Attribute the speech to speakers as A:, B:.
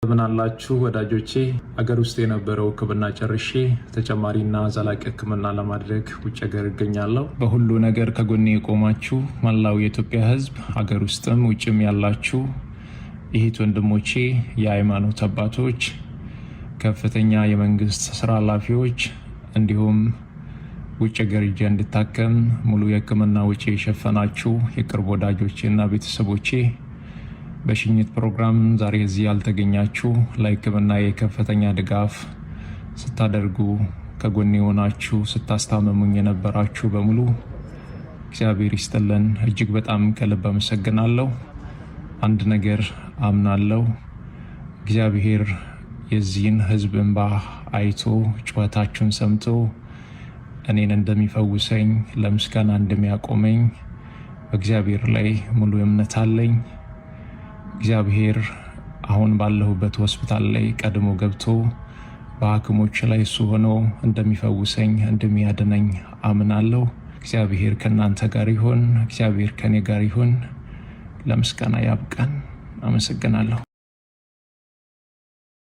A: እንደምን አላችሁ ወዳጆቼ? አገር ውስጥ የነበረው ሕክምና ጨርሼ ተጨማሪና ዘላቂ ሕክምና ለማድረግ ውጭ ሀገር እገኛለሁ። በሁሉ ነገር ከጎኔ የቆማችሁ መላው የኢትዮጵያ ሕዝብ፣ አገር ውስጥም ውጭም ያላችሁ እህት ወንድሞቼ፣ የሃይማኖት አባቶች፣ ከፍተኛ የመንግስት ስራ ኃላፊዎች እንዲሁም ውጭ ሀገር ሄጄ እንድታከም ሙሉ የሕክምና ወጪ የሸፈናችሁ የቅርብ ወዳጆቼ እና ቤተሰቦቼ፣ በሽኝት ፕሮግራም ዛሬ እዚህ ያልተገኛችሁ፣ ለሕክምና የከፍተኛ ድጋፍ ስታደርጉ ከጎኔ የሆናችሁ፣ ስታስታመሙኝ የነበራችሁ በሙሉ እግዚአብሔር ይስጥልን። እጅግ በጣም ከልብ አመሰግናለሁ። አንድ ነገር አምናለሁ። እግዚአብሔር የዚህን ሕዝብ እንባ አይቶ፣ ጩኸታችሁን ሰምቶ እኔን እንደሚፈውሰኝ፣ ለምስጋና እንደሚያቆመኝ በእግዚአብሔር ላይ ሙሉ እምነት አለኝ። እግዚአብሔር አሁን ባለሁበት ሆስፒታል ላይ ቀድሞ ገብቶ በሐኪሞች ላይ እሱ ሆኖ እንደሚፈውሰኝ፣ እንደሚያድነኝ አምናለሁ። እግዚአብሔር ከእናንተ ጋር ይሁን። እግዚአብሔር ከኔ ጋር ይሁን። ለምስጋና ያብቃን። አመሰግናለሁ።